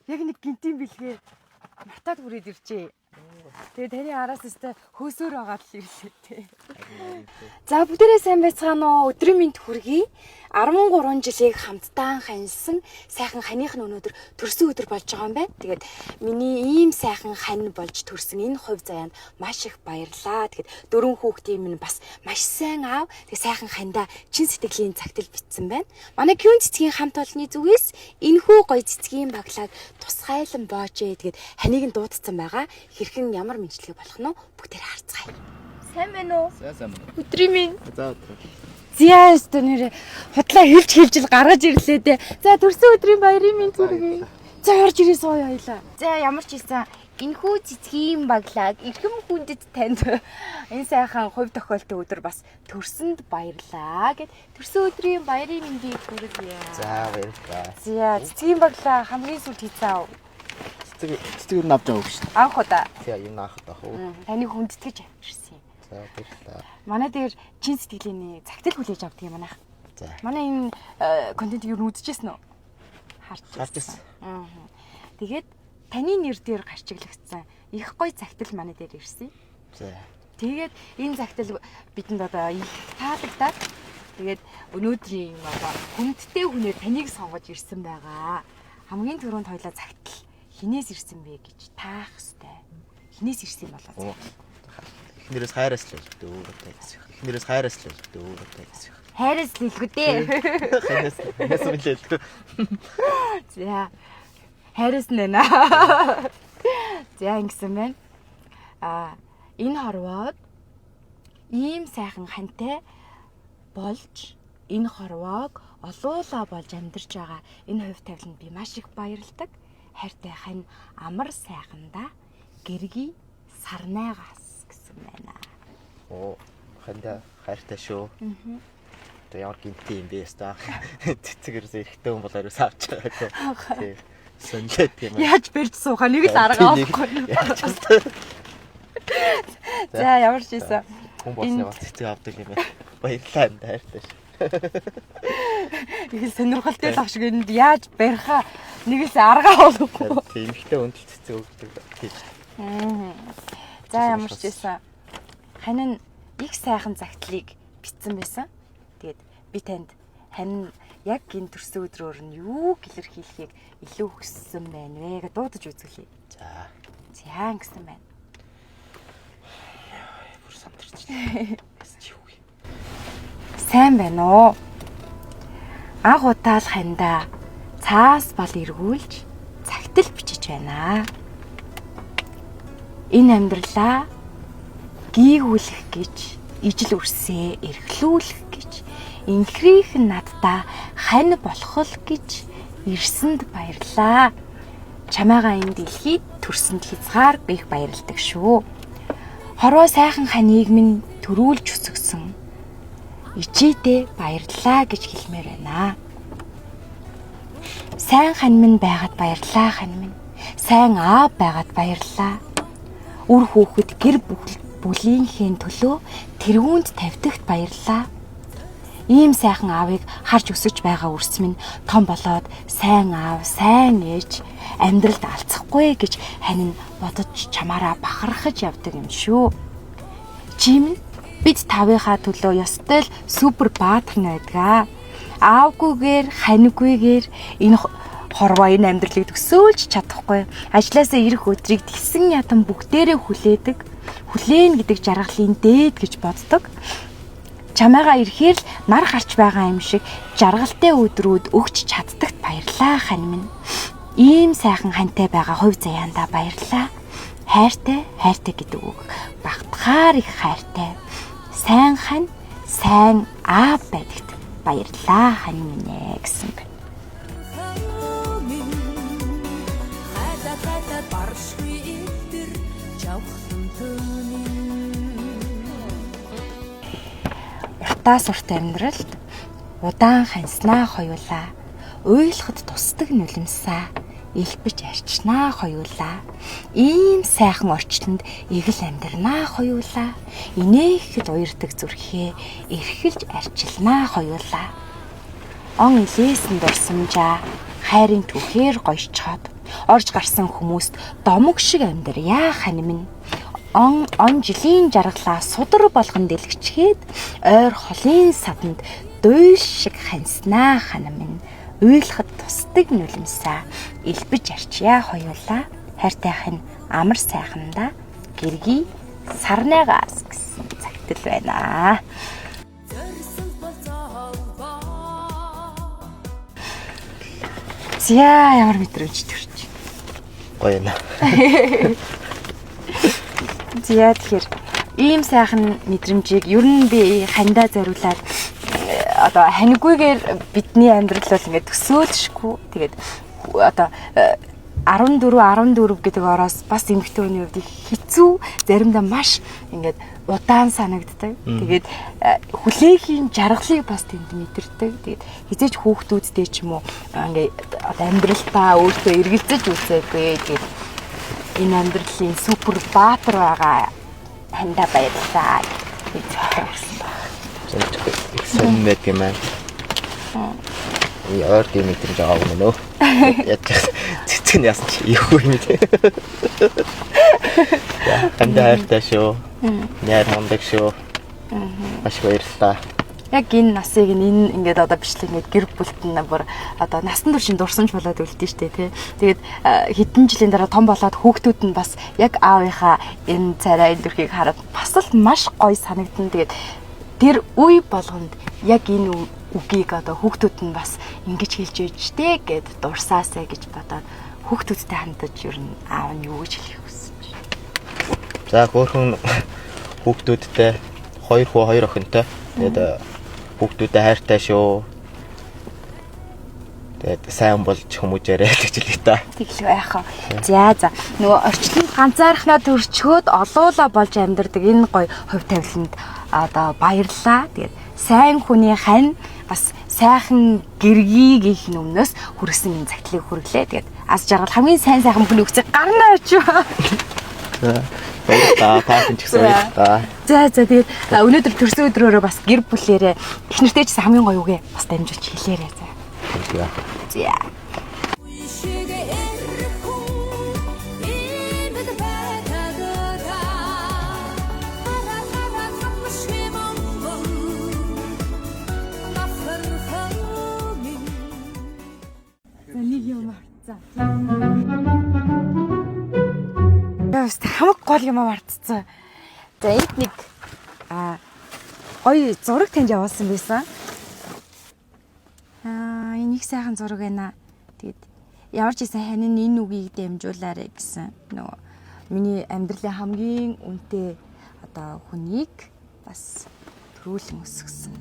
Яг нэг гинтийн бэлгээ мартаад хүрээд иржээ. Тэгээ таны араас өстэй хөөсөр байгаа л ирлээ те. За, бүгдээрээ сайн байцгаана уу? Өдрийн мэнд хүргэе. 13 жилийг хамтдаа ханьсан сайхан ханых нь өнөөдөр төрсөн өдөр болж байгаа юм байна. Тэгээд миний ийм сайхан хань болж төрсөн энэ хувь заяанд маш их баярлаа. Тэгээд дөрвөн хүүхдийн минь бас маш сайн аав. Тэгээд сайхан хандаа чин сэтгэлийн цагтл битсэн байна. Манай Кюн цэцгийн хамт олонны зүгээс энэхүү гоё цэцгийн баглааг тусгайлан боожээ. Тэгээд ханыг нь дуудсан байгаа. Хэрхэн ямар мэдлэг болох нь бүгдээрээ харцгаая. Сайн байна уу? Сайн, сайн байна. Өдрийн минь. За, өдөр. Зя өстө нэр худлаа хэлж хэлж л гаргаж ирлээ дээ. За, төрсөн өдрийн баярын минь хүргэе. За, орж ирээ, сууя хоёлаа. За, ямар ч хийсэн энэхүү цэцгийн баглааг эрхэм хүндэт танд энэ сайхан хувь тохиолтын өдөр бас төрсөнд баярлаа гэд төрсөн өдрийн баярын мэндийг хүргье. За, баярлалаа. За, цэцгийн баглаа хамгийн сүүлд хийсэн аав. Цэцэг, цэцэг юу навж байгаа шүү дээ. Анх удаа. Тий, юм наах удаа хөө. Таныг хүндэтгэж авчирсан юм. За, баярлалаа. Манай дээр чин сэтгэлийн цагтл хүлээж авдаг юм манайх. За. Манай энэ контентыг юу үзчихсэн үү? Харж Харж ирсэн. Аа. Тэгээд таны нэр дээр гарчиглагдсан их гоё цагтл манай дээр ирсэн. За. Тэгээд энэ цагтл бидэнд одоо их таалагдаад тэгээд өнөөдрийн юм одоо хүндтэй хүнээр таныг сонгож ирсэн байгаа. Хамгийн түрүүнд хоёлаа цагтл хинээс ирсэн бэ гэж таах хэвээр. Хинээс ирсэн юм болоо цагтл. Эхнэрээс хайраас л хэлдэг өөр одоо гэсэн. Эхнэрээс хайраас л хэлдэг өөр одоо гэсэн. Хайраас л хэлгүй дээ. Хайраас, хайраас л хэлдэг. За. Хайраас нь байна. За, ингэсэн байна. А энэ хорвоод ийм сайхан хантай болж энэ хорвоог олуулаа болж амьдарч байгаа энэ хувь тавиланд би маш их баярладаг. Хайртай хань амар сайхандаа гэргий сарнайгаас гэсэн байна. Оо, хандаа хайртай шүү. Аа. Одоо ямар гинти юм бэ яста. Цэцэг ерөөсөө эрэгтэй хүн бол ариус авч байгаа. Тий. Сонлоо тийм ээ. Яаж барьж суухаа нэг л арга авахгүй. Яаж ч. За, ямар ч ийсэн. Хүн болсны бас цэцэг авдаг юм байна. Баярлалаа, энэ хайртай шүү. Их л сонирхолтой л ах шиг энд яаж барихаа нэг л арга олохгүй. Тийм, эмэгтэй хүнд л цэцэг өгдөг гэж. За, ямар ч байсан хань нь их сайхан загтлыг битсэн байсан. Тэгээд би танд хань яг энэ төрсөн өдрөөр нь юу илэрхийлэхийг илүү хүссэн байна вэ гэж дуудаж үзүүлье. За. За, ингэсэн байна. Бүр самтарч. Яс чи юу юм. Сайн байна уу? Анх удаа л хандаа цаас бал эргүүлж цагтл бичиж байна. Энэ амьдралаа гийгүүлэх гэж, ижил үрсээ эрхлүүлэх гэж, инхрийнх нь наддаа хань болох л гэж ирсэнд баярлаа. Чамайгаа энэ дэлхийд төрсөнд хязгаар их баярладаг шүү. Хорвоо сайхан ханыг минь төрүүлж өсгсөн. Ичээдээ баярлалаа гэж хэлмээр байна. Сайн хань минь байгаад баярлалаа, хань минь. Сайн аав байгаад баярлалаа. Үр хүүхэд гэр бүлийнхээ төлөө тэргуунд тавьдагт баярлалаа. Ийм сайхан аавыг харж өсөж байгаа үрс минь том болоод сайн аав, сайн ээж амьдралд алцахгүй гэж хань нь бодож чамаараа бахархаж явдаг юм шүү. Чи минь бид тавынхаа төлөө ёстой л супер баатар нь байдгаа. Аавгүйгээр, ханиггүйгээр энэ хорвоо энэ амьдралыг төсөөлж чадахгүй. Ажлаасаа ирэх өдрийг тэгсэн ядан бүгдээрээ хүлээдэг. Хүлээн гэдэг жаргалын дээд гэж боддог. Чамайгаа ирэхээр л нар гарч байгаа юм шиг жаргалтай өдрүүд өгч чаддагт баярлаа, хань минь. Ийм сайхан хантай байгаа хувь заяандаа баярлаа. Хайртай, хайртай гэдэг үг багтахаар их хайртай. Сайн хань, сайн аав байдагт баярлаа, хань минь ээ гэсэн байна. Хайлаад хайлаад баршгүй эвдэр жавхлан төнийн. Уртаас урт амьдралд удаан ханснаа хоёулаа уйлахад тусдаг нулимсаа элбэж арчнаа хоёулаа ийм сайхан орчлонд эгэл амьдрнаа хоёулаа инээхэд уярдаг зүрхээ эрхэлж арчилнаа хоёулаа. Он илээсэн дурсамжаа хайрын түүхээр гойчход Орж гарсан хүмүүст домог шиг амьдрья хань минь. Он он жилийн жаргалаа судар болгон дэлгчгээд ойр холын саданд дуйл шиг ханснаа хань минь. Уйлахад тусдаг нулимсаа элбэж арчия хоёулаа. Хайртай хань амар сайхандаа гэргий сарнайгаас гэсэн цагтл байна. За ямар мэдрэмж төрч. Гоё юм. За тэгэхээр ийм сайхан мэдрэмжийг ер нь би хандаа зориулаад одоо ханиггүйгээр бидний амьдрал бол ингээд төсөөлшгүй. Тэгээд одоо 14 14 гэдэг ороос бас эмэгтэй хүний хувьд их хэцүү, заримдаа маш ингээд удаан санагддаг. Тэгээд хүлээхийн жаргалыг бас тэнд мэдэрдэг. Тэгээд хизээч хүүхдүүдтэй ч юм уу ингээд одоо амьдралтаа өөртөө эргэлзэж үзээгүй. Тэгээд энэ амьдралын супер баатар байгаа хандаа баярлалаа гэж хэлсэн байна. Их сонин байдаг юм байна. Ойр тийм мэдрэмж аваагүй мөн өө. Яаж цэцэг нь яасан чи ихгүй юм тий. Хандаа хайртай шүү. Найр мундаг шүү. Маш баярлалаа. Яг энэ насыг энэ ингээд одоо бичлэг ингээд гэр бүлт нь бүр одоо насан туршийн дурсамж болоод үлдэн штэ тий. Тэгээд хэдэн жилийн дараа том болоод хүүхдүүд нь бас яг аавынхаа энэ царай энэ төрхийг хараад бас л маш гоё санагдана. Тэгээд тэр үе болгонд яг энэ үгийг одоо хүүхдүүд нь бас ингэж хэлж байж штэ гэд дурсаасаа гэж бодоод хүүхдүүдтэй хандаж ер нь аав нь юу гэж хэлэх хүсэж байна. За хөөхөн хүүхдүүдтэй 2 хүү 2 охинтой. Тэгээд хүүхдүүдэд хайртай шүү. Тэгээд сайн болж хүмүүжээрэй гэж хэлье та. Тэглээ яах вэ? За за. Нөгөө орчлонд ганцаархнаа төрчхөөд олуула болж амьдардаг энэ гоё хувь тавиланд одоо баярлалаа. Тэгээд сайн хүний хань бас сайхан гэргий гэх өмнөөс хүргэсэн энэ цагтлыг хүргэлээ. Тэгээд аз жаргал хамгийн сайн сайхан бүхний үгсийг гарна очив. За баярлалаа. Та бүхэн ч гэсэн баярлалаа. За за тэгээд өнөөдөр төрсөн өдрөөрөө бас гэр бүлээрээ их нэртэй ч гэсэн хамгийн гоё үгээ бас дамжуулж хэлээрэй за. За. За. За нэг юм мартсан. Яс хамаг гол юм мартцсан. За энд нэг гоё зураг таньж явуулсан байсан. Энэ их сайхан зураг байна. Тэгээд ямар ч байсан ханин энэ үгийг дамжуулаарэ гэсэн нөгөө миний амьдралын хамгийн үнэтэй одоо хүнийг бас төрүүлэн өсгсөн.